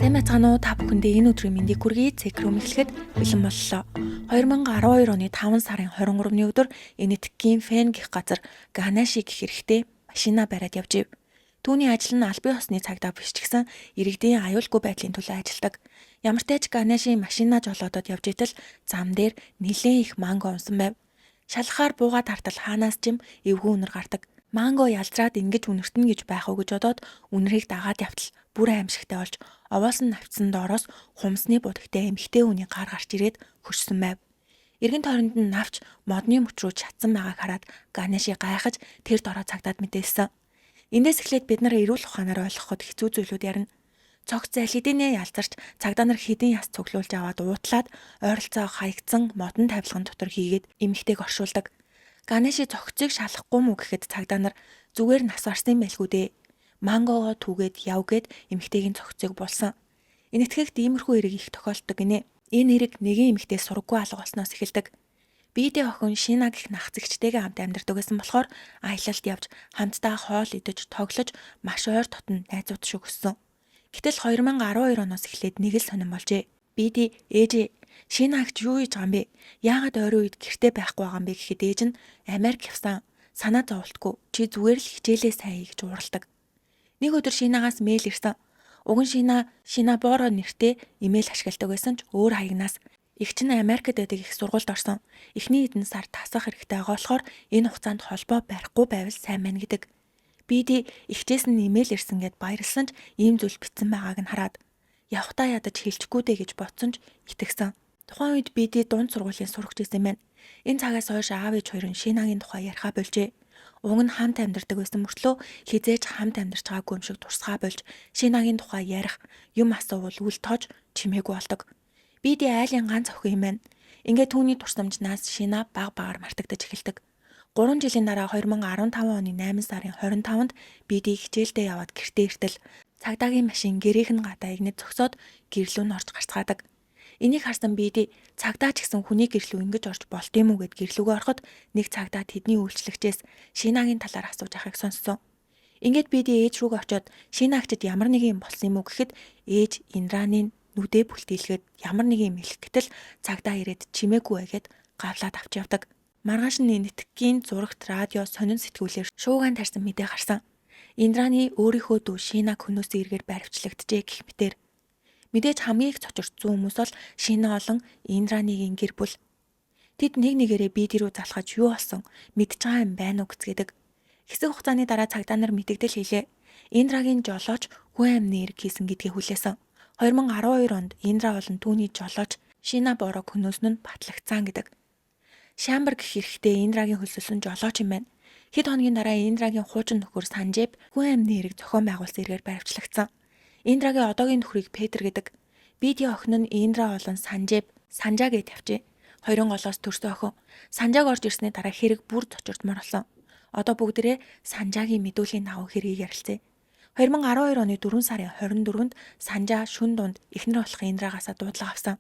Сайн байцгаана уу, та бүхэндээ энэ өдрийн мэндийг хүргэе. Цэкрүм эхлэхэд бэлэн боллоо. 2012 оны 5 сарын 23-ны өдөр Энэтхэгийн Фэн гэх газар Ганаши гэх эрэгтэй машина бариад явж ив. Түүний ажил нь албан ёсны цагдаа биш ч гэсэн иргэдийн аюулгүй байдлын төлөө ажилладаг. Ямартай ч Ганаши машина жолоодод явж итэл зам дээр нэлээн их манго унсан байв. Шалгахаар буугаад хартал хаанаас ч юм эвгүй үнэр гардаг. Манго ялзраад ингэж үнэртэн гэж байх уу гэж бодоод үнэрийг дагаад явтал бүр аимшигтай болж овоос нь навцсан доороос хумсны будагтай эмэгтэй хүний гар гарч ирээд хөшсөн байв. Эргэн тойронд нь навч модны мөч рүү чатсан байгааг хараад Ганеши гайхаж тэр дороо цагдаад мэдээлсэн. Эндээс эхлээд бид нар эрүүл ухаанаар ойлгоход хэцүү зүйлүүд ярина. Цогц аль хэдийнэ ялзарч цагдаа нар хэдэн яс цуглуулж аваад уутлаад ойролцоо хаягдсан модон тавилган дотор хийгээд эмэгтэйг оршуулдаг. Ганеши цогцыг шалахгүй мүү гэхэд цагдаа нар зүгээр нас барсан юм байлгүй дээ. Мангогоо түүгээд яв гэд эмэгтэйгийн цогцыг булсан. Энэтхэгт иймэрхүү хэрэг их тохиолддог гинэ. Энэ хэрэг нэгэн эмэгтэй сураггүй алга болсноос эхэлдэг. Бидээ охин Шина гэх нах зэгчтэйгээ хамт амьдардаг байсан болохоор аялалд явж хамтдаа хоол идэж тоглож маш ойр дотно найзууд шиг өссөн. Гэтэл 2012 оноос эхлээд нэг л сонин болжээ. Биди ээжээ, Шина агч юу хийж байгаа юм бэ? Яагаад ойрын үед гэрте байхгүй байгаа юм бэ гэхэд ээж нь Америк явсан. Санаа зовлтгүй. Чи зүгээр л хичээлээ сайн хий гэж ууралдаг. Нэг өдөр Шинагаас мэйл ирсэн. Уг нь Шина Боро нэртэй имэйл ашигладаг байсан ч өөр хаягнаас эгч нь Америкт байдаг их сургуульд орсон. Эхний хэдэн сар тасах хэрэгтэй байгаа болохоор энэ хугацаанд холбоо барихгүй байвал сайн байна гэдэг. Биди эгчээс нь имэйл ирсэн гэд баярлсан ч ийм зүйл бичсэн байгааг нь хараад явхдаа ядаж хэлчихгүй дээ гэж бодсон ч итгэсэн. Тухайн үед Биди дунд сургуулийн сурагч байсан юм байна. Энэ цагаас хойш аав ээж хоёр нь Шинагийн тухай яриахаа болжээ. Уг нь хамт амьдардаг байсан мөртлөө хэзээ ч хамт амьдарч байгаагүй юм шиг турсгаа болж Шинагийн тухай ярих юм асуувал үл тоож чимээгүй болдог. Биди айлын ганц охин юм байна. Ингээд түүний турсамжнаас Шина баг багаар мартагдаж эхэлдэг. 3 жилийн дараа 2015 оны 8 сарын 25-нд Биди хичээлдээ яваад гэртээ иртэл цагдаагийн машин гэрийнх нь гадаа эгнэд зогсоод гэрлүү нь орж гарцгаадаг. Энийг харсан Биди цагдаа ч гэсэн хүний гэрлүү ингэж орж болт юм уу гэд гэрлүүгөө ороход нэг цагдаа тэдний үйлчлэгчээс Шинагийн талаар асууж ахыг сонссон. Ингээд Биди ээж рүүгээ очиод Шинагчд ямар нэгэн юм болсон юм уу гэхэд ээж Индранийн нүдээ бүлтийлгээд ямар нэгэн юм хэлэх гэтэл цагдаа ирээд чимээгүй байгээд гавлаад авч явдаг. Маргааш нь Энэтхэгийн зурагт радио сонин сэтгүүлээр шууган тарьсан мэдээ гарсан. Индраны өөрийнхөө дүү Шинаг хөнөөсөн эргээр баривчлагджээ гэх мэтэр. Мэдээж хамгийн их цочирдсан хүмүүс бол Шина болон Индраныгийн гэр бүл. Тэд нэг нэгээрээ бид рүү залхаж юу болсон мэдж байгаа юм байна уу гэцгээдэг. Хэсэг хугацааны дараа цагдаа нар мэдэгдэл хийлээ. Индрагийн жолооч хүн амны эрг хийсэн гэдгийг хүлээсэн. 2012 онд Индра болон түүний жолооч Шина Борог хөнөөсөн нь батлагдсан гэдэг. Шамбар гэх эрэгтэй Индрагийн хөлсөлсөн жолооч юм байна. Хэд хоногийн дараа Индрагийн хуучин нөхөр Санжеб хүн амны эрэг зохион байгуулсан эргээр баривчлагдсан. Индрагийн одоогийн нөхрийг Петр гэдэг. Бидийн охин нь Индра болон Санжеб Санжа гэж тавьжээ. Хоёрын голоос төрсөн охин. Санжаг орж ирсний дараа хэрэг бүр цочирдмор болсон. Одоо бүгдээрээ Санжагийн мэдүүлгийн дагуу хэргийг ярилцъя. 2012 оны 4 сарын 24-нд Санжа шүн дунд эхнэр болох Индрагаасаа дуудлага авсан.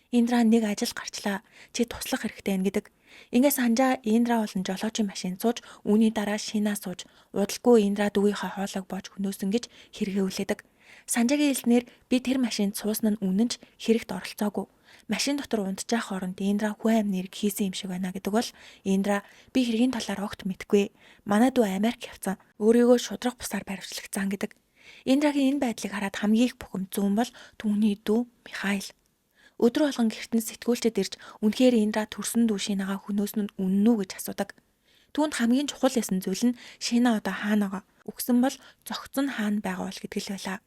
Индра нэг ажил гарчлаа. Чи туслах хэрэгтэй байна гэдэг. Ингээ Санжа Индра болон жолоочийн машинд сууж үүний дараа Шина сууж удалгүй Индра дүүгийнхээ хоолойг боож хөнөөсөн гэж хэрэгээ хүлээдэг. Санжагийн хэлснээр би тэр машинд суусан нь үнэн ч хэрэгт оролцоогүй. Машин дотор унтжаах хооронд Индра хүн амны эрг хийсэн юм шиг байна гэдэг бол Индра би хэргийн талаар огт мэдэхгүй. Манай дүү Америк явцсан. Өөрийгөө шудраг бусаар баривчлагцсан гэдэг. Индрагийн энэ байдлыг хараад хамгийн их бухимдсан хүн бол түүний дүү Михаил. Өдөр болгон гэрт нь сэтгүүлчид ирж үнэхээр Индра төрсөн дүү Шинагаа хөнөөсөн нь үнэн үү гэж асуудаг. Түүнд хамгийн чухал байсан зүйл нь Шина одоо хаана байгаа? Үхсэн бол зогцсон хаана байгаа бол гэдэг л байлаа.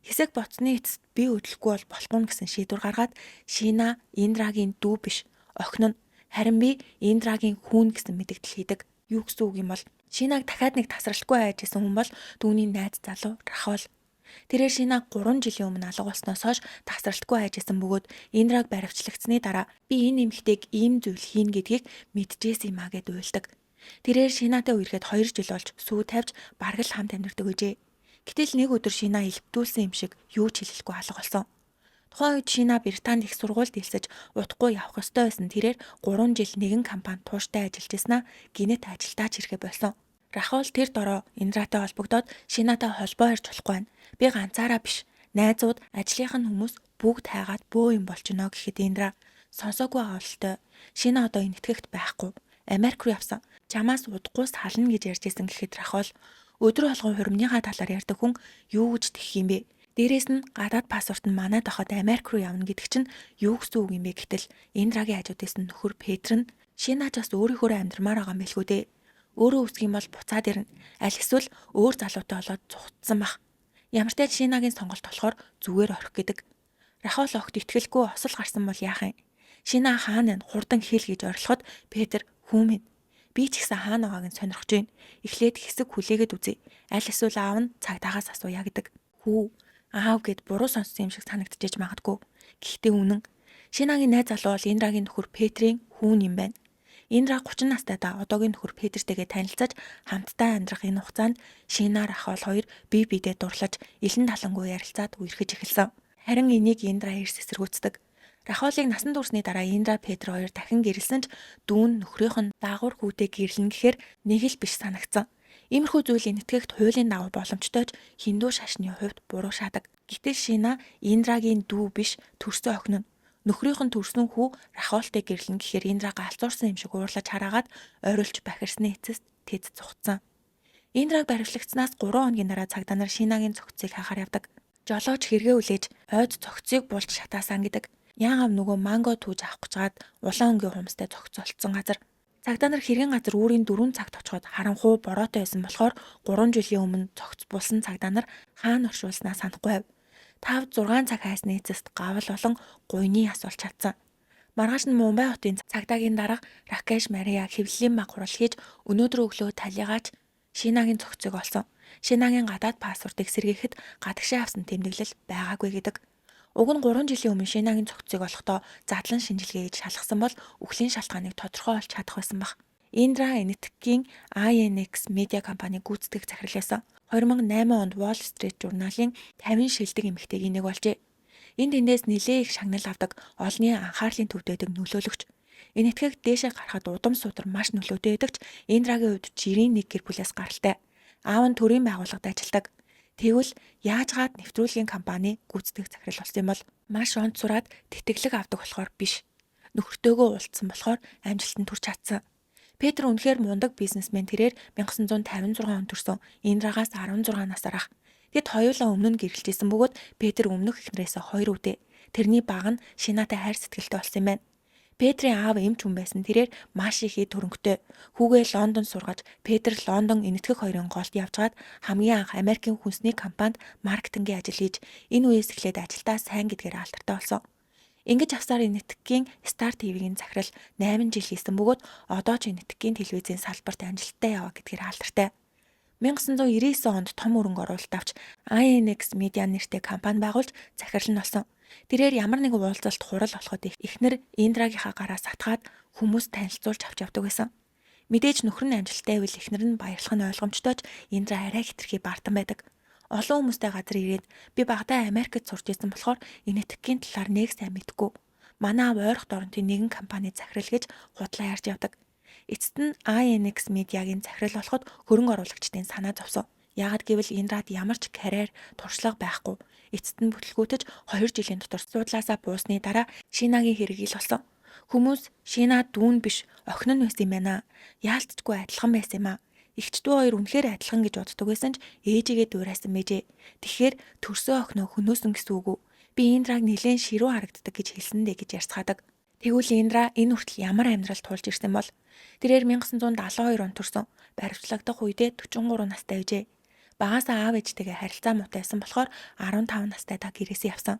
Хэсэг бодсны эцэст би хөдлөхгүй бол болохгүй гэсэн шийдвэр гаргаад Шина Индрагийн дүү биш, охин нь харин би Индрагийн хүүн гэсэн мэдэгдэл хийдэг. Юу гэсэн үг юм бол Шинаг дахиад нэг тасралтгүй айж исэн хүн бол түүний найз залуу Рахол. Тэрээр Шина 3 жилийн өмнө алга болсноос хойш тасралтгүй айж исэн бөгөөд Индраг баривчлагдсаны дараа би энэ эмэгтэйг ийм зүйл хийнэ гэдгийг мэдчихсэн юм а гэд уйлдаг. Тэрээр Шинатай үерхэд 2 жил болж сүү тавьж бараг л хамт амьдардаг гэжээ. Гэтэл нэг өдөр Шина илбдүүлсэн юм шиг юу ч хэлэхгүй алга болсон. Тухайн үед Шина Британд их сургуульд элсэж удахгүй явах ёстой байсан тэрээр 3 жил нэгэн компанид тууштай ажиллаж байснаа гинэт ажилдаа ч ирэхээ болсон. Рахол тэр дороо Индратай холбогдоод Шинатай холбоо ярьж болохгүй байна. Би ганцаараа биш. Найзууд, ажлынх нь хүмүүс бүгд хайгаад бөө юм болчихно гэхэд Индра сонсоогүй байгаа бололтой. Шина одоо Энэтхэгт байхгүй. Америк руу явсан. Чамаас удахгүй сална гэж ярьж исэн гэхэд Рахол өдөр болгон хуримныхаа талаар ярьдаг хүн юу гэж тэгэх юм бэ? Дээрээс нь гадаад паспорт нь манад байхад Америк руу явна гэдэг чинь юу гэсэн үг юм бэ гэтэл Индрагийн хажууд байсан нөхөр Петр нь Шинаач бас өөрийнхөө амьдрмаар байгаа юм билгүй дээ. Өөрөө үсэх юм бол буцаад ирнэ. Аль эсвэл өөр залуутай болоод цугтсан бах. Ямар ч тач Шинагийн сонголт болохоор зүгээр орхих гэдэг. Рахол огт итгэлгүй осол гарсан бол яах юм? Шина хаана вэ? Хурдан хэл гэж орилоход Петр хүү минь би ч гэсэн хаана байгааг нь сонирхож байна. Эхлээд хэсэг хүлээгээд үзье. Аль эсвэл аав нь цагдаагаас асууя гэдэг. Хүү аав гэд буруу сонссон юм шиг санагдчихэж магадгүй. Гэхдээ үнэн. Шинагийн найз залуу бол Индрагийн нөхөр Петрийн хүүн юм байна. Индра 30 настай да одоогийн нөхөр Петртэйгээ танилцаж хамтдаа амьдрах энэ хугацаанд Шина Рахол хоёр бие биедээ дурлаж илэн талангүй ярилцаад үерхэж эхэлсэн. Харин энийг Индра эрс эсэргүүцдэг. Рахолыг насан туршны дараа Индра Петр хоёр дахин гэрлэсэн ч дүүн нөхрийнх нь даагвар хүүтэй гэрлэн гэхээр нэг л биш санагдсан. Иймэрхүү зүйл Энэтхэгт хуулийн дагуу боломжтой ч хиндүү шашны хувьд буруу шаадаг. Гэтэл Шина Индрагийн дүү биш төрсөн охин нь. Нөхрийнх нь төрсөн хүү Рахолтой гэрлэн гэхээр Индра галзуурсан юм шиг уурлаж хараагаад орилж бахирсны эцэст тэд зугтсан. Индраг баривчлагдсанаас 3 хоногийн дараа цагдаа нар Шинагийн цогцыг хайхаар явдаг. Жолооч хэрэгээ үлээж ойд цогцыг булж шатаасан гэдэг. Яагаад нөгөө манго түүж авах гэж гад улаан өнгийн хумстай цогц олцсон газар. Цагдаа нар хэргийн газар үүрийн 4 цагт очиход харанхуй бороотой байсан болохоор 3 жилийн өмнө цогц булсан цагдаа нар хаана оршуулснаа санахгүй байв. 5 6 цаг хайсны эцэст гавл болон гуйны асуулт чадсан. Маргааш нь Мумбай хотын цагдаагийн дарга Ракеш Мария хэвлэлийн баг хурал хийж өнөөдөр өглөө талигаач Шинагийн цогцыг олсон. Шинагийн гадаад паспортыг сэргээхэд гадагшаа авсан тэмдэглэл байгаагүй гэдэг. Уг нь 3 жилийн өмнө Шинагийн цогцыг олохдоо задлан шинжилгээ хийж шалгасан бол үхлийн шалтгааныг тодорхой олж чадах байсан баг. Индра Энэтхэгийн INX медиа компани гүйцэтгэх захирал байсан. 2008 онд Wall Street Journal-ын 50 шилдэг эмэгтэйгийн нэг болжээ. Энд тэндээс нэлээ их шагнал авдаг, олонний анхаарлын төвд байдаг нөлөөлөгч. Энэтхэгт дээшээ гарахад удам судар маш нөлөөтэй байдаг ч Индрагийн хувьд жирийн нэг гэр бүлээс гаралтай. Аав нь төрийн байгууллагад ажилладаг. Тэгвэл яажгаад нэвтрүүлгийн компани гүйцэтгэх захирал болсон юм бол маш онц сураад тэтгэлэг авдаг болохоор биш. Нөхөртөөгөө уулзсан болохоор амжилтанд хүрч чадсан. Петр үнэхээр мундаг бизнесмен тэрээр 1956 онд төрсөн. Индрагаас 16 насаар ах. Тэд хоёулаа өмнө нь гэрэлж исэн бөгөөд Петр өмнөх эхнэрээсээ 2 үүдээ. Тэрний баг нь Шинатай хайр сэтгэлтэй болсон юм байна. Петрийн аав эмч хүн байсан тэрээр маш их эд хөрөнгөтэй. Хүүгээ Лондонд сургаж, Петр Лондон Энэтхэг хоёрын голд явжгаад хамгийн анх Америкийн хүнсний компанид маркетингийн ажил хийж, энэ үеэс эхлээд ажилдаа сайн гэдгээр алдартай болсон. Ингэж авсаар Энэтхэгийн Star TV-ийн захирал 8 жил хийсэн бөгөөд одоо ч Энэтхэгийн телевизийн салбарт амжилттай яваа гэдгээр алдартай. 1999 онд том хөрөнгө оруулалт авч INX Media нэртэй компани байгуулж захирал нь болсон. Тэрээр ямар нэгэн уулзалт хурал болоход эхнэр Индрагийнхаа гараас атгаад хүмүүс танилцуулж авч явдаг байсан. Мэдээж нөхөр нь амжилттай байвал эхнэр нь баярлах нь ойлгомжтой ч Индра арай хэтэрхий бардам байдаг. Олон хүмүүстэй газар ирээд би багадаа Америкт сурч исэн болохоор Энэтхэгийн талаар нэг сайн мэдэхгүй. Манай аав ойрхон дорнотын нэгэн компани захирал гэж худлаа ярьж явдаг. Эцэст нь INX Media-гийн захирал болоход хөрөнгө оруулагчдын санаа зовсон. Яагаад гэвэл Индрад ямар ч карьер, туршлага байхгүй. Эцэст нь бүтлгүүтэж 2 жилийн дотор суудлаасаа буусны дараа Шинагийн хэрэг ил болсон. Хүмүүс Шина дүүн биш, охин нь байсан юм байна. Яалтчгүй адилхан байсан юм аа. Эгч дүү хоёр үнэхээр адилхан гэж боддог байсан ч ээжигээ дуурайсан мэжээ. Тэгэхээр төрсөн охиноо хөнөөсөн гэсэн үг үү? Би Индраг нэлээд ширүү харагддаг гэж хэлсэн дээ гэж ярьцгаадаг. Тэгвэл Индра энэ хүртэл ямар амьдрал туулж ирсэн бол? Тэрээр 1972 онд төрсөн. Баривчлагдах үедээ 43 настай байжээ. Багасаа аав ээжтэйгээ харилцаа муутай байсан болохоор 15 настай та гэрээсээ явсан.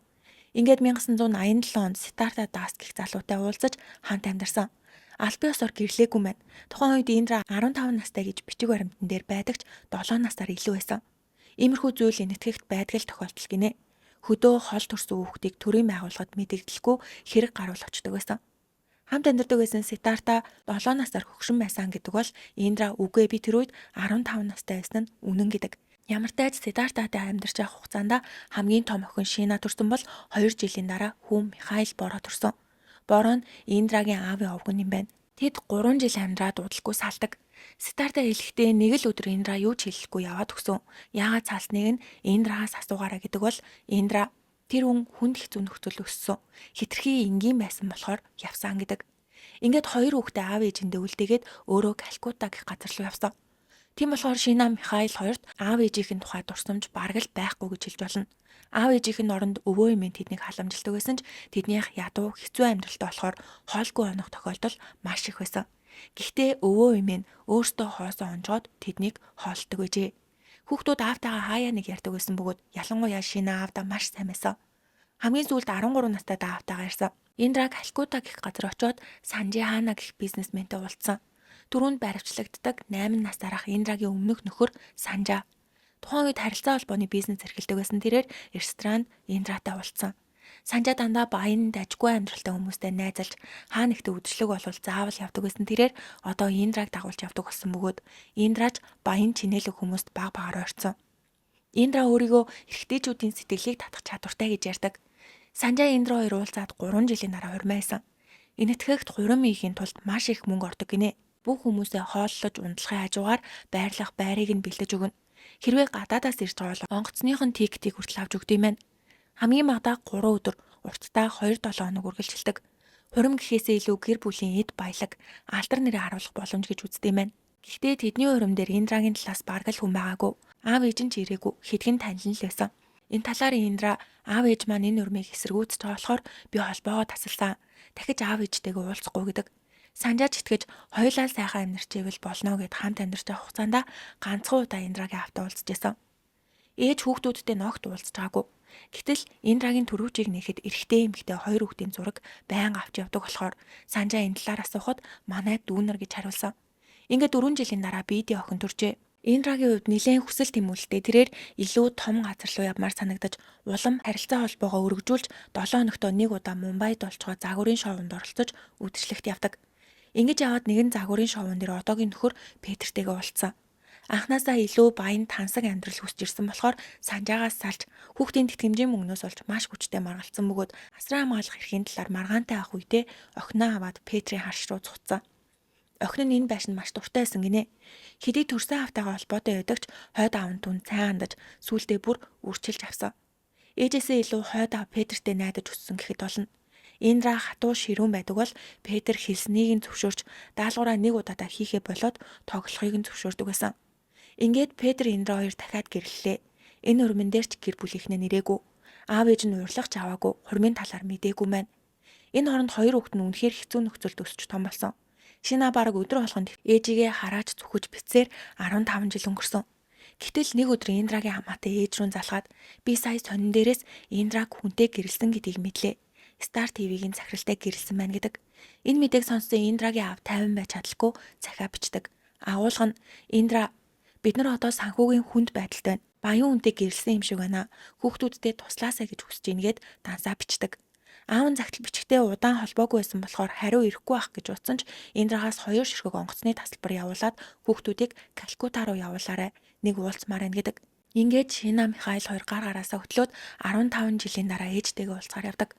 Ингээд 1987 онд Ситарта Дас гэх залуутай уулзаж хамт амьдарсан. Албан ёсоор гэрлээгүй мэн. Тухайн үед Индра 15 настай гэж бичиг баримтан дээр байдаг ч 7 насаар илүү байсан. Иймэрхүү зүйл Энэтхэгт байдаг л тохиолдол гинэ. Хөдөө хол төрсөн хүүхдийг төрийн байгууллагад мэдэгдэлгүй хэрэг гаруул очдог байсан. Хамт амьдардаг байсан Ситарта 7 насаар хөгшин байсан гэдэг бол Индра үгүй би тэр үед 15 настай байсан нь үнэн гэдэг. Ямар ч тач Сидартатай амьдарч явах хугацаанд хамгийн том охин Шина төрсөн бол 2 жилийн дараа хүү Михаил Боро төрсөн. Боро нь Индрагийн аавын овгон юм байна. Тэд 3 жил амьдраад удалгүй салдаг. Ситарта хэлэхдээ нэг л өдөр Индра юу ч хэлэхгүй яваад өгсөн. Яагаад цаасныг нь Индрагаас асуугаарай гэдэг бол Индра тэр хүн хүнд хэцүү нөхцөл өссөн. Хитрхи энгийн байсан болохоор явсан гэдэг. Ингээд хоёр хүүхдээ аав ээжиндээ үлдээгээд өөрөө Калькутта гэх газар руу явсан. Тийм болохоор Шина Михаил хоёрт аав ээжийнх нь тухай дурсамж бараг л байхгүй гэж хэлж болно. Аав ээжийнх нь оронд өвөө эмээ тэднийг халамжилдаг байсан ч тэднийх ядуу хэцүү амьдралтай болохоор хоолгүй онох тохиолдол маш их байсан. Гэхдээ өвөө эмээ нь өөртөө хоосон онжгоод тэднийг хооллодог байжээ. Хүүхдүүд аавтайгаа хаяа нэг ярьдаг байсан бөгөөд ялангуяа Шина аавдаа маш сайн байсан. Хамгийн сүүлд 13 настай аавтайгаа ярьсан. Индра Калькутта гэх газар очиод Санжи Хана гэх бизнесментэй уулзсан. Түрүүнд баривчлагддаг 8 нас дараах Индрагийн өмнөх нөхөр Санжа. Тухайн үед харилцаа холбооны бизнес эрхэлдэг байсан тэрээр ресторанд Индратай уулзсан. Санжа дандаа баян дажгүй амьдралтай хүмүүстэй найзалж хаа нэгтээ үдшилэг болвол заавал явдаг байсан тэрээр одоо Индраг дагуулж явдаг болсон бөгөөд Индрач баян чинээлэг хүмүүст баг багаар ойрцсон. Индра өөрийгөө эрэгтэйчүүдийн сэтгэлийг татах чадвартай гэж ярьдаг. Санжа Индра хоёр уулзаад 3 жилийн дараа хурмайсан. Энэтхэгт хурим хийхийн тулд маш их мөнгө ордог гинэ. Бүх хүмүүсээ хооллож унтлахын хажуугаар байрлах байрыг нь бэлдэж өгнө. Хэрвээ гадаадаас ирж байгаа бол онгоцных нь тикетийг хүртэл авч өгдөг юм байна. Хамгийн багадаа 3 өдөр, уртдаа 2-7 хоног үргэлжилдэг. Хурим гэхээсээ илүү гэр бүлийн эд баялаг, алдар нэрээ харуулах боломж гэж үздэг юм байна. Гэхдээ тэдний хурим дээр Индрагийн талаас бараг л хүн байгаагүй. Аав ээж нь ч ирээгүй, хэдхэн танил нь л байсан. Энэ талаар Индра аав ээж маань энэ урмыг эсэргүүцэж байгаа болохоор би холбоогоо тасалсан. Дахиж аав ээжтэйгээ уулзахгүй гэдэг. Санжаач итгэж хоёулаа сайхан амьдарчээвэл болно гэд хамт амьдарч байгаа хугацаанд ганцхан удаа Индрагийн аавтай уулзж байсан. Ээж хүүхдүүдтэй ногт уулзж байгаагүй. Гэтэл Индрагийн төрүүчийг нээхэд эрэгтэй эмэгтэй хоёр хүүхдийн зураг байнга авч явдаг болохоор Санжаа энэ талаар асуухад манай дүүнер гэж хариулсан. Ингээд 4 жилийн дараа Биди охин төржээ. Индрагийн хувьд нэлээн хүсэл тэмүүлэлтэй тэрээр илүү том газар руу явмаар санагдаж улам харилцаа холбоогоо өргөжүүлж 7 хоногтоо нэг удаа Мумбайд олцгоо загварын шоунд оролцож үдшилтэд явдаг. Ингэж яваад нэгэн загварын шоун дээр одоогийн нөхөр Петертэйгээ уулзсан. Анхнаасаа илүү баян тансаг амьдрал хүсэж ирсэн болохоор Санжаагаас салж хүүхдийн тэтгэмжийн мөнгнөөс олж маш хүчтэй маргалцсан бөгөөд асран хамгаалах эрхийн талаар маргаантай авах үедээ охиноо аваад Петрийн харш руу цуцсан. Охин нь энэ байшинд маш дуртай байсан гинэ. Хэдий төрсөн аавтайгаа холбоотой байдаг ч хойд аав нь түн сайн хандаж сүүлдээ бүр үрчилж авсан. Ээжээсээ илүү хойд аав Петертэй найдаж өссөн гэхэд болно. Индра хатуу ширүүн байдаг бол Петр хэлснийг нь зөвшөөрч даалгавраа нэг удаадаа хийхээ болоод тоглохыг нь зөвшөөрдөг байсан. Ингээд Петр Индра хоёр дахиад гэрлэлээ. Энэ өрмөн дээр ч гэр бүлийнхнээ нэрээгүй. Аав ээж нь уурлах ч аваагүй, хурмын талаар мдээгүй маань. Энэ хооронд хоёр хүүхэд нь үнэхээр хэцүү нөхцөлд өсч том болсон. Шина бараг өдөр болгонд ээжигээ харааж зүхэж битсээр 15 жил өнгөрсөн. Гэтэл нэг өдөр Индрагийн хамаатай ээж рүү залгаад би сая сонин дээрээс Индраг хүнтэй гэрэлсэн гэдгийг мэдлээ. Star TV-гийн захиралтай гэрэлсэн байна гэдэг. Энэ мэдээг сонссон Индрагийн аав тайван байж чадалгүй захиа бичдэг. Агуулга нь Индра бид нар одоо санхүүгийн хүнд байдалд байна. Баян хүнтэй гэрэлсэн юм шиг байна. Хүүхдүүддээ туслаасай гэж хүсэж ийн гэд дансаа бичдэг. Аав нь загтал бичгтээ удаан холбоогүй байсан болохоор хариу ирэхгүй байх гэж утсан ч Индрагаас хоёр ширхэг онгоцны тасалбар явуулаад хүүхдүүдийг Калькутта руу явуулаарай. Нэг уулзмаар байна гэдэг. Ингээд Шина Михаил хоёр гар гараасаа хөтлөөд 15 жилийн дараа ээжтэйгээ уулзгаар явдаг.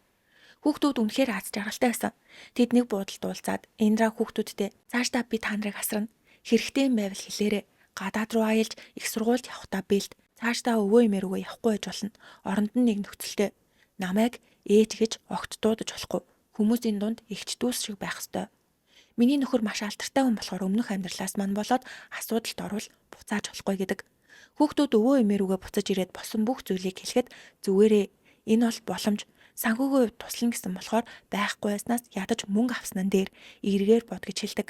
Хүүхдүүд үнэхээр аз жаргалтай байсан. Тэд нэг буудалд уулзаад Индра хүүхдүүдтэй цаашдаа би та нарыг асарна. Хэрэгтэй юм байвал хэлээрэй. Гадаад руу аялж их сургуульд явахдаа бэлд. Цаашдаа өвөө эмээ рүүгээ явахгүй байж болно. Оронд нь нэг нөхцөлтэй. Намайг ээж гэж огт дуудаж болохгүй. Хүмүүсийн дунд эгч дүүс шиг байх ёстой. Миний нөхөр маш алдартай хүн болохоор өмнөх амьдралаас мань болоод асуудалд орвол буцааж болохгүй гэдэг. Хүүхдүүд өвөө эмээ рүүгээ буцаж ирээд босон бүх зүйлийг хэлэхэд зүгээрээ энэ бол боломж санхүүгийн хувьд туслана гэсэн болохоор байхгүй байснаас ядаж мөнгө авснан дээр эргээр бод гэж хэлдэг.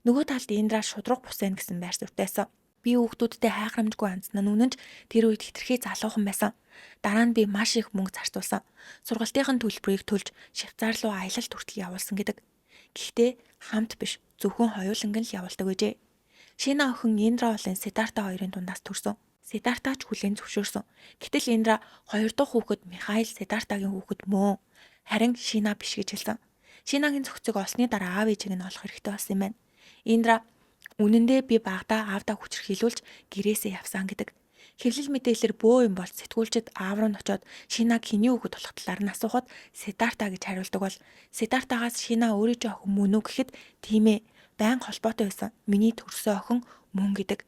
Нөгөө талд Индра шудраг бус байна гэсэн байр суурьтайсан. Би хүүхдүүдтэй хайхрамжгүй хандсан нь үнэн ч тэр үед хэтэрхий залуухан байсан. Дараа нь би маш их мөнгө зарцуулсан. Сургалтын төлбөрийг төлж Швейцар руу аялалд хүртэл явуулсан гэдэг. Гэхдээ хамт биш зөвхөн хоёуланг нь л явуулдаг гэжээ. Шинэ охин Индра болон Сидарта хоёрын дундаас төрсөн. Сидарта ч хүлээн зөвшөөрсөн. Гэтэл Индра хоёр дахь хүүхэд Михаил Сидартагийн хүүхэд мөн. Харин Шина биш гэж хэлсэн. Шинагийн цогцыг олсны дараа аав ээжийг нь олох хэрэгтэй болсон юм байна. Индра үнэндээ би багадаа аавдаа хүчирхийлүүлж гэрээсээ явсан гэдэг. Хэвлэл мэдээлэлээр бөө юм бол сэтгүүлчид аав руу нь очиод Шинаг хэний хүүхэд болох талаар нь асуухад Сидарта гэж хариулдаг бол Сидартагаас Шина өөрийн чинь охин мөн үү гэхэд тийм ээ. Байнга холбоотой байсан. Миний төрсөн охин мөн гэдэг.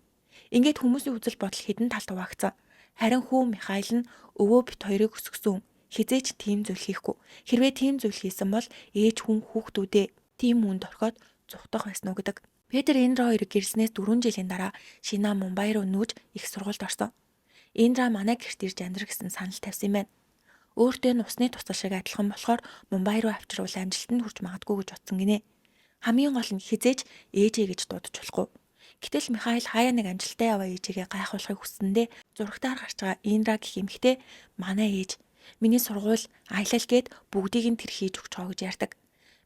Ингээд хүмүүсийн үзэл бодол хэдэн талд хуваагдсан. Харин хүү Михайл нь өвөө бит хоёрыг өсгөсөн. Хэзээ ч тийм зүйл хийхгүй. Хэрвээ тийм зүйл хийсэн бол ээж хүн хүүхдүүдээ тийм хүнд орхиод зугтах байсан уу гэдэг. Петр Индра хоёрыг гэрлэснээс 4 жилийн дараа Шина Мумбай руу нүүж их сургуульд орсон. Индра манай гэрт ирж амьдрах гэсэн санал тавьсан юм байна. Өөртөө нь усны тусал шиг адилхан болохоор Мумбай руу авчирвал амжилтанд хүрч магадгүй гэж бодсон гинэ. Хамгийн гол нь хэзээ ч ээжээ гэж дуудаж болохгүй. Гэтэл Михаил хаяа нэг амжилттай яваа ээжигээ гайхуулахыг хүссэндээ зурагтаар гарч байгаа Индра гэх эмэгтэй манай ээж миний сургууль аялал гээд бүгдийг нь тэр хийж өгч байгаа гэж ярьдаг.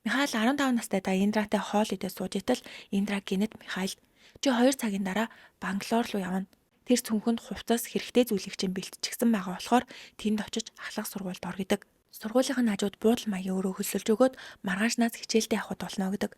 Михаил 15 настай да Индратай хоол идэж сууж итэл Индра гэнэт Михаилд чи 2 цагийн дараа Бангалор руу явна. Тэр цүнхэнд хувцас хэрэгтэй зүйлийг чинь бэлтчихсэн байгаа болохоор тэнд очиж ахлах сургуульд ор гэдэг. Сургуулийн хажууд буудал маягийн өрөө хөлсөлж өгөөд маргаашнаас хичээлдээ явахд болно гэдэг.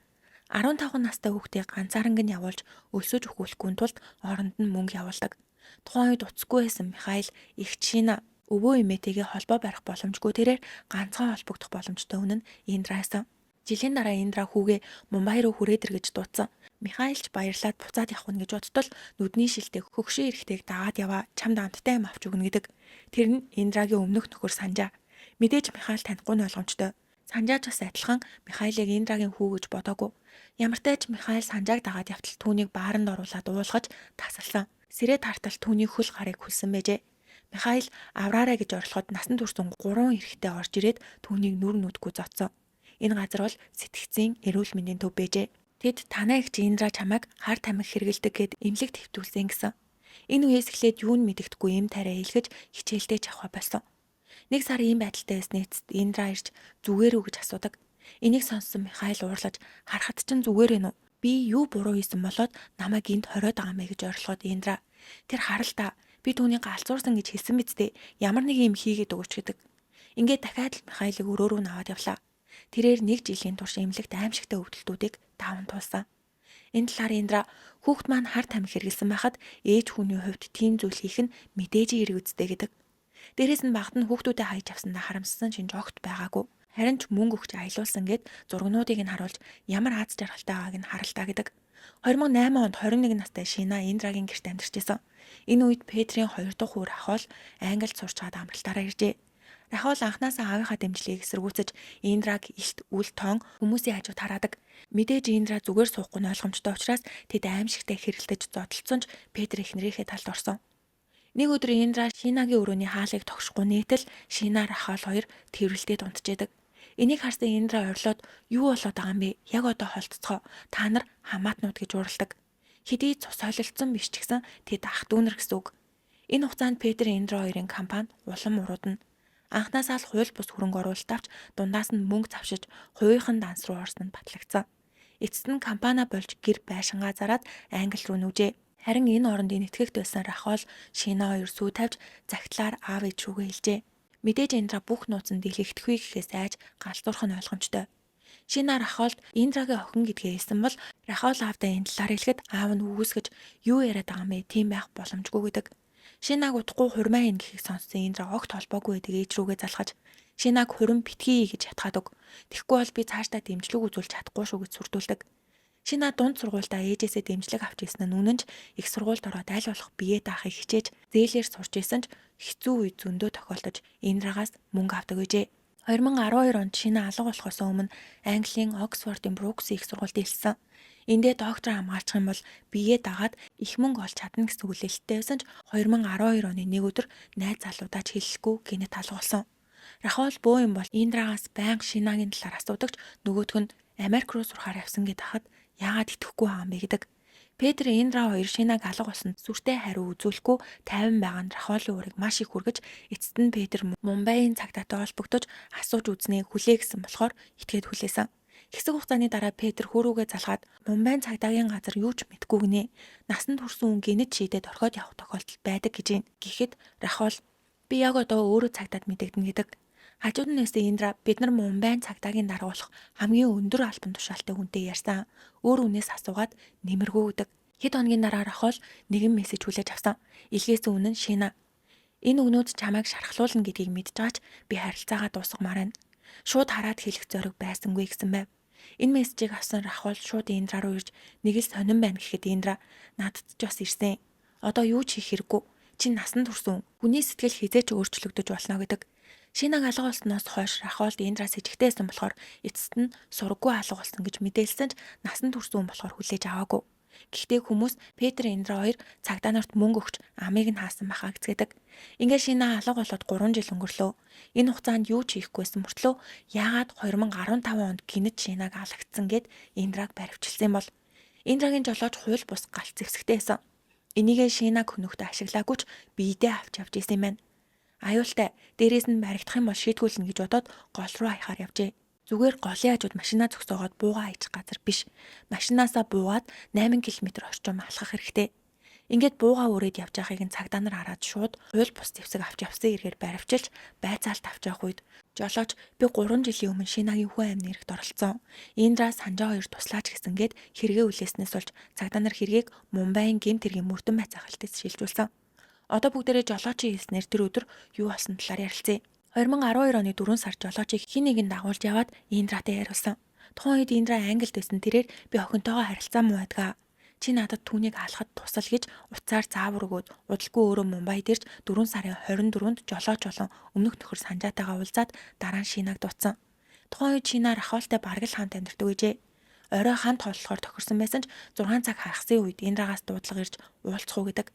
15 настай хүүхдийг ганцааранг нь явуулж өлсөж өгүүлэхгүй тулд оронд нь мөнгө явуулдаг. Тухайн үед утасгүй байсан Михаил эгч Шина өвөө эмээтэйгээ холбоо барих боломжгүй тэрээр ганцхан холбогдох боломжтой хүн нь Индра байсан. Жилийн дараа Индра хүүгээ Мумбай руу хүрээд ир гэж дуудсан. Михаил ч баярлаад буцаад явах нь гэж бодтол нүдний шилдэг хөгшин эрэгтэйг дагаад яваа чамд амттай юм авч өгнө гэдэг. Тэр нь Индрагийн өмнөх нөхөр Санжаа. Мэдээж Михаил танихгүй нь ойлгомжтой. Санжаач бас адилхан Михаилыг Индрагийн хүү гэж бодоогүй. Ямартай ч Михаил Санжааг дагаад явтал түүнийг бааранд оруулаад уулгаж тасалсан. Сэрээ тартал түүний хөл гарыг хүлсэн байжээ. Михаил авраарай гэж оролдоход насан турш 3 эрэгтэй орж ирээд түүнийг нүр нүдгүй зодсон. Энэ газар бол сэтгцийн эрүүл мэндийн төв байжээ. Тэд танай эгч Индра чамайг хар тамхи хэрэглэдэг гээд эмнэлэгт хэвтүүлсэн гэсэн. Энэ үеэс эхлээд юу нь мэдэгдэхгүй эм тариа илгэж хичээлдээ ч явахаа болсон. Нэг сар ийм байдалтай байсны эцэст Индра ирж зүгээр үү гэж асуудаг. Энийг сонссон Михаил уурлаж харахад чинь зүгээр ээ нү? Би юу буруу хийсэн болоод намайг энд хориод байгаа юм бэ гэж оролдоход Индра тэр харал та би түүнийг галзуурсан гэж хэлсэн биз дээ. Ямар нэг юм хийгээд өгөөч гэдэг. Ингээд дахиад л Михаилыг өрөө рүү нь аваад явлаа. Тэрээр нэг жилийн турш эмнэлэгт аимшигтай өвдөлтүүдийг даван туулсан. Энэ талаар Индра хүүхэд маань хар тамхи хэрэглэсэн байхад ээж хүний хувьд тийм зүйл хийх нь мэдээж эерэг үстэй гэдэг. Дээрээс нь багад нь хүүхдүүдэд хайж авсандаа харамссан шинж огт байгаагүй. Харин ч мөнгө өгч аялуулсан гээд зургнуудыг нь харуулж ямар аз жаргалтай байгааг нь харалтаа гэдэг. 2008 онд 21 настай Шина Индрагийн гэрт амьдарч исэн. Энэ үед Петрийн 2 дахь хүү Рахол Англид сурч чад амралтаараа иржээ. Рахол анхнаасаа аавынхаа дэмжлэгийг эсэргүүцэж Индраг илт үл тоон хүмүүсийн хажууд хараадаг. Мэдээж Индра зүгээр суухгүй нь ойлгомжтой учраас тэд аимшигтай хэрэлдэж зодолдсон ч Петр эхнэрийнхээ талд орсон. Нэг өдөр Индра Шинагийн өрөөний хаалыг тогшихгүй нээтэл Шина Рахол хоёр тэрвэрлдээд унтжээ. Энийг харсан Индра ойрлоод юу болоод байгаа юм бэ? Яг одоо холтцгоо. Та нар хамаатнууд гэж уурладаг. Хэдий цус солилцсон биш ч гэсэн тэд ах дүүнер гэсэн үг. Энэ хугацаанд Петр Индра хоёрын компани улам уруудна. Анхнаасаа л хууль бус хөрөнгө оруулалт авч дундаас нь мөнгө завшиж хувийнхан данс руу орсон нь батлагдсан. Эцэст нь компаниа болж гэр байшингаа зараад Англи руу нүүжээ. Харин энэ оронд энэтхэгт байсан Рахол, Шина хоёр сүү тавьж загтлаар аав ээж рүүгээ хэлжээ. Мэдээж Индра бүх нууц нь дэлгэгдэхгүй гэхээс айж галзуурах нь ойлгомжтой. Шина Рахолд Индрагийн охин гэдгээ хэлсэн бол Рахол аавдаа энэ талаар хэлэхэд аав нь үгүйсгэж юу яриад байгаа юм бэ? Тийм байх боломжгүй гэдэг. Шинаг удахгүй хурмаа ийн гэхийг сонссон Индра огт холбоогүй байдаг ээж рүүгээ залхаж Шинаг хурим битгий гэж ятгаад өг. Тэгэхгүй бол би цаашдаа дэмжлэг үзүүлж чадахгүй шүү гэж сүрдүүлдэг. Шина дунд сургуульдаа ээжээсээ дэмжлэг авч ирсэн нь үнэн ч их сургуульд ороод аль болох бие даахыг хичээж зээлээр сурч исэн ч хэцүү үе зөндөө тохиолдож Индрагаас мөнгө авдаг байжээ. 2012 онд Шина алга болохоос өмнө Английн Оксфордын Брукс их сургуульд элссэн. Эндээ доктор хамгаачих юм бол биеэ дагаад их мөнгө олж чадна гэсэн хүлээлттэй байсан ч 2012 оны нэг өдөр найз залуудаа ч хэлэхгүй гэнэт алга болсон. Рахол бөө юм бол Индрагаас байнга Шинагийн талаар асуудагч нөгөөх нь Америк руу сурахаар явсан гэдээ хахад яагаад итгэхгүй байгаа юм бэ гэдэг. Петр Индра хоёр Шинаг алга болсон сүртэй хариу үзүүлэхгүй тайван байгаа нь Рахолын уурыг маш их хүргэж эцэст нь Петр Мумбайын цагдаатай холбогдож асууж үзнээ хүлээ гэсэн болохоор итгээд хүлээсэн. Хэсэг хугацааны дараа Петр хөрүүгээ залгаад Мумбайн цагдаагийн газар юу ч мэдэхгүй гинэ. Насанд хүрсэн хүн гэнэт шийдээд орхиод явах тохиолдол байдаг гэж байна. Гэхэд Рахол би яг одоо өөрөө цагдаад мэдэгдэнэ гэдэг. Хажууд нь байсан Индра бид нар Мумбайн цагдаагийн дарга болох хамгийн өндөр албан тушаалтай хүнтэй ярьсан. Өөр хүнээс асуугаад нэмэргүй гэдэг. Хэд хоногийн дараа Рахол нэгэн мессеж хүлээж авсан. Илгээсэн хүн нь Шина. Энэ үгнүүд чамайг шархлуулна гэдгийг мэдж байгаа ч би харилцаагаа дуусгамаар байна. Шууд хараад хэлэх зориг байсангүй гэсэн байв. Энэ мессежийг авсан Рахул шууд Индра руу ирж нэг л сонин байна гэхэд Индра надад ч бас ирсэн. Одоо юу ч хийх хэрэггүй. Чи насанд хүрсэн. Хүний сэтгэл хэзээ ч өөрчлөгдөж болно гэдэг. Шинаг алга болсноос хойш Рахолд Индра сэжигтэй байсан болохоор эцэст нь сураггүй алга болсон гэж мэдээлсэн ч насанд хүрсэн хүн болохоор хүлээж аваагүй. Гэхдээ хүмүүс Петр Индра хоёр цагдаа нарт мөнгө өгч амийг нь хаасан байхаа гэцгээдэг. Ингээд Шина алга болоод 3 жил өнгөрлөө. Энэ хугацаанд юу ч хийхгүйсэн мөртлөө яагаад 2015 онд гинэт Шинаг алагдсан гэд Индраг баривчилсан бол Индрагийн жолооч хууль бус галт зэвсэгтэй байсан. Энийгээ Шинаг хөнөхдөө ашиглаагүй ч биедээ авч явж исэн юм байна. Аюултай дээрээс нь баригдах юм бол шийтгүүлнэ гэж бодоод гол руу хаяхаар явжээ. Зүгээр голын хажууд машина зогсоогоод буугаа аячих газар биш. Машинаасаа буугаад 8 км орчим алхах хэрэгтэй. Ингээд буугаа өрөөд явж байгааг нь цагдаа нар хараад шууд хууль бус зэвсэг авч явсан эргээр баривчилж байцаалт авч явах үед жолооч би 3 жилийн өмнө Шинагийн хүн амны хэрэгт оролцсон. Индра Санжаа хоёр туслаач гэсэн гээд хэрэгээ үлээснээс болж цагдаа нар хэргийг Мумбайн гэмт хэргийн мөрдөн байцаахалтаас шилжүүлсэн. Одоо бүгдээрээ жолоочийн хэлснээр тэр өдөр юу болсон талаар ярилцъя. 2012 оны 4 сард жолоочийг хэн нэгэн дагуулж яваад Индратай яриулсан. Тухайн үед Индра Англид байсан тэрээр би охинтойгоо харилцаа муу байдгаа. Чи надад түүнийг алахад тусал гэж утсаар заавар өгөөд удалгүй өөрөө Мумбайд ирж 4 сарын 24-нд жолооч болон өмнөх нөхөр Санжаатайгаа уулзаад дараа нь Шинаг дуудсан. Тухайн үед Шина Рахолтой бараг л хамт амьдардаг гэжээ. Орой хамт хооллохоор тохирсон байсан ч 6 цаг хагасын үед Индрагаас дуудлага ирж уулзах уу гэдэг.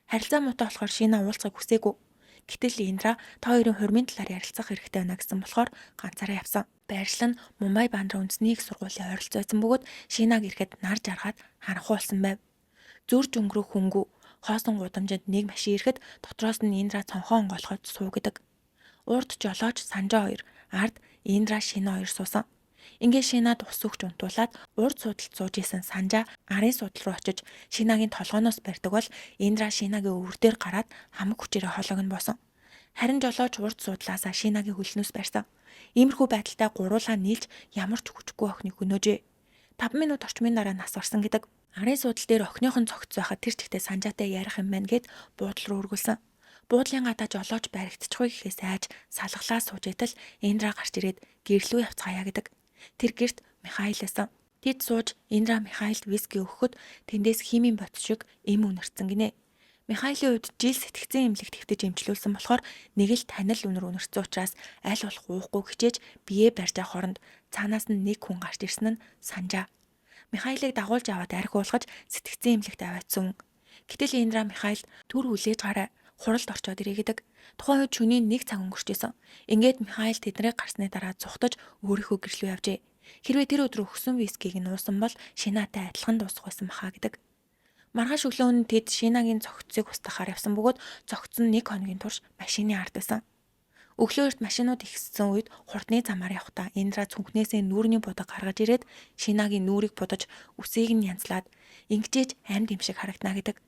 Харилцаа муутай болохоор Шина уулзахыг хүсээгүй. Гэтэл Индра та хоёрын хурмын талаар ярилцах хэрэгтэй байна гэсэн болохоор ганцаараа явсан. Байршил нь Мумбай Бандра үндэсний их сургуулийн ойролцоо байсан бөгөөд Шинаг ирэхэд нар жаргаад харанхуй болсон байв. Зөрж өнгөрөх хөнгүү хоосон гудамжинд нэг машин ирэхэд дотроос нь Индра цонхоо онгойлгоход суу гэдэг. Урд жолооч Санжаа хоёр, ард Индра Шина хоёр суусан. Ингээд Шинад ус өгч унтуулад урд суудалд сууж исэн Санжаа арын суудал руу очиж Шинагийн толгооноос барьдаг бол Индра Шинагийн өвөр дээр гараад хамаг хүчээрээ хоолойг нь боосон. Харин жолооч урд суудлаасаа Шинагийн хөлнөөс барьсан. Иймэрхүү байдалтай гуруулаа нийлж ямар ч хүчгүй охиныг хөнөөжээ. 5 минут орчмын дараа нас барсан гэдэг. Арын суудал дээр охиных нь цогц байхад тэр чигтээ Санжаатай ярих юм байна гэд буудлын руу өргүүлсэн. Буудлын гадаа жолооч баригдчихгүй гэхээс айж салгалаа сууж идэл Индра гарч ирээд гэрлүү явцгаая гэдэг. Тэр гэрт Михаил байсан. Тэд сууж Индра Михаилд виски өгөхөд тэндээс химийн бот шиг эм үнэртсэн гинэ. Михаилын хувьд жил сэтгцэн эмнэлэгт хэвтэж эмчлүүлсэн болохоор нэг л танил үнэр үнэртсэн учраас аль болох уухгүй хичээж биеэ барьж авах хооронд цаанаас нь нэг хүн гарч ирсэн нь Санжаа. Михаилыг дагуулж аваад архи уулгаж сэтгцэн эмнэлэгт аваадсан. Гэтэл Индра Михаилд түр хүлээж гараа хуралд орчоод ирээ гэдэг. Тухайн үед шөнийн 1 цаг өнгөрч исэн. Ингээд Михаил тэднийг гарсны дараа зүхтаж өөрийнхөө гэрлүү явжээ. Хэрвээ тэр өдөр өгсөн вискиг нь уусан бол Шинатай адилхан дуусах байсан баха гэдэг. Маргааш өглөө нь тэд Шинагийн цогцыг устгахаар явсан бөгөөд цогц нь 1 хоногийн турш машины ард байсан. Өглөө эрт машинууд ихссэн үед хурдны замаар явхдаа Индра цүнхнээсээ нүүрний будаг гаргаж ирээд Шинагийн нүүрийг будаж үсийг нь янзлаад ингэжээж амьд юм шиг харагдана гэдэг.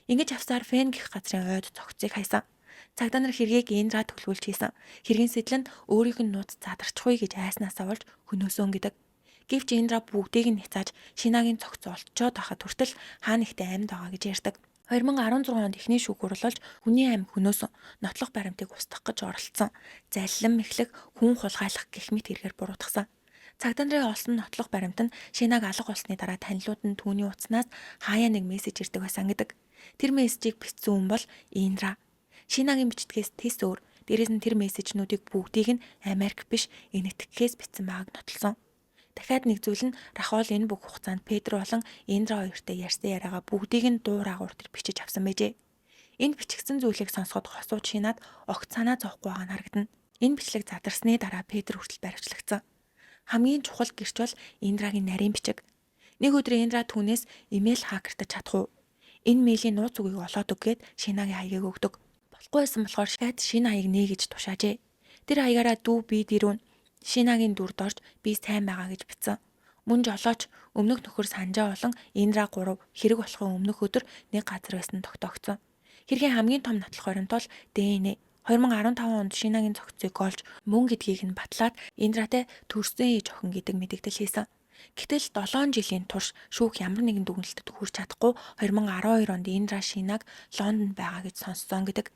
Ингэж авсаар Фэн гэх газрын ойд цогцыг хайсан. Цагдаа нар хэргийг Индра төлөвлөж хийсэн. Хэргийн сэтэл нь өөрийнх нь нууц задарчихгүй гэж айснаасаа болж хөнөөсөн гэдэг. Гэвч Индра бүгдийг нь няцааж Шинагийн цогц олцоод байхад хүртэл хаа нэгтээ амьд байгаа гэж ярьдаг. 2016 онд эхний шүүх хурлуулж хүний амь хөнөөсөн, нотлох баримтыг устгах гэж оролдсон, заллин мэхлэх, хүн хулгайлах гэх мэт хэрэгээр буруутгасан. Цагдаа нарын олсон нотлох баримт нь Шинаг алга болсны дараа танилуд нь түүний утаснаас хаяа нэг мессеж ирдэг байсан гэдэг. Тэр мессежийг бичсэн хүн бол Индра. Шинагийн бичдгээс тэс өөр. Дээрээс нь тэр мессежнүүдийг бүгдийг нь Америк биш Энэтхэгээс бичсэн байгааг нотолсон. Дахиад нэг зүйл нь Рахол энэ бүх хугацаанд Петр болон Индра хоёртой ярьсан яриагаа бүгдийг нь дуур агуур төр бичиж авсан байжээ. Энд бичигдсэн зүйлийг сонсоход хосууд Шинад огт санаа зовхгүй байгаа нь харагдана. Энэ бичлэг задарсны дараа Петр хүртэл баривчлагдсан. Хамгийн чухал гэрч бол Индрагийн нарийн бичиг. Нэг өдөр Индра түүнээс имэйл хакертаж чадах уу? Энэ мэйлийн нууц үгийг олоод өг гээд Шинагийн хаягийг өгдөг. Болохгүй байсан болохоор шаад шинэ хаяг нээ гэж тушаажээ. Тэр хаягаараа дүү би дэрүүн Шинагийн дүрд орж би сайн байгаа гэж бичсэн. Мөн жолооч өмнөх нөхөр Санжаа болон Индра 3 хэрэг болохын өмнөх өдөр нэг газар байсан тогтоогдсон. Хэргийн хамгийн том нотлох баримт бол ДНХ. 2015 онд Шинагийн цогцыг олж мөн гэдгийг нь батлаад Индратай төрсөн ээж охин гэдэг мэдэгдэл хийсэн. Гэтэл 7 жилийн турш шүүх ямар нэгэн дүгнэлтэд хүрч чадахгүй 2012 онд Индра Шинаг Лондонд байгаа гэж сонссон гэдэг.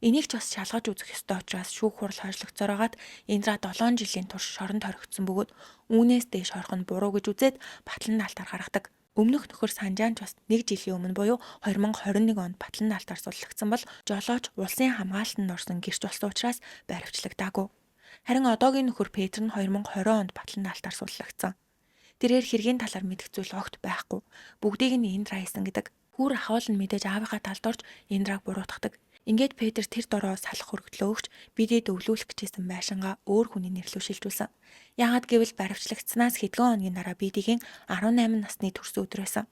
Энийг ч бас шалгаж үзэх ёстой учраас шүүх хурал хойшлогдсоор байгаад Индра 7 жилийн турш шоронд хоригдсон бөгөөд үүнээс дээш хорих нь буруу гэж үзээд батлан даалтаар гаргадаг. Өмнөх нөхөр Санжаан ч бас нэг жилийн өмнө буюу 2021 онд батлан даалтаар суллагдсан бол жолооч улсын хамгаалтанд орсон гэрч болсон учраас баривчлагдаагүй. Харин одоогийн нөхөр Петр нь 2020 онд батлан даалтаар суллагдсан. Тэрээр хэргийн талаар мэдэх зүйл огт байхгүй. Бүгдийг нь Индра хийсэн гэдэг. Хүүр ахуул нь мэдээж аавынхаа талд орж Индраг буруутгадаг. Ингээд Петр тэр дороо салах өргөдлөө өгч бидэд өвлүүлэх гэжсэн байшингаа өөр хүний нэр лүү шилжүүлсэн. Яагаад гэвэл баривчлагдсанаас хэдхэн хоногийн дараа Бидигийн 18 насны төрсөн өдөр байсан.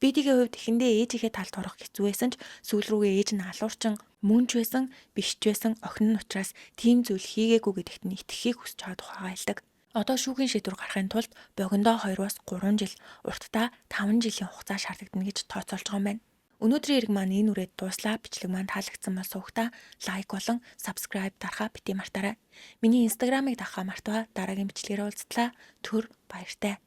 Бидигийн хувьд эхэндээ ээжийнхээ талд орох хэцүү байсан ч сүүл рүүгээ ээж нь алуурчин мөн ч байсан биш ч байсан охин нь учраас тийм зүйл хийгээгүй гэдэгт нь итгэхийг хүсэж байгаа тухайгаа хэлдэг. Одоо шүүхийн шийдвэр гаргахын тулд богиндоо 2-оос 3 жил, уртдаа 5 жилийн хугацаа шаардлагатна гэж тооцоолж байгаа юм байна. Өнөөдрийн хэрэг маань энэ үрээд дууслаа. Бичлэг маань таалагдсан бол сувагтаа like болон subscribe дарахаа битгий мартаарай. Миний Instagram-ыг дагахаа мартаваа. Дараагийн бичлэгээр уулзтлаа. Түр баяртай.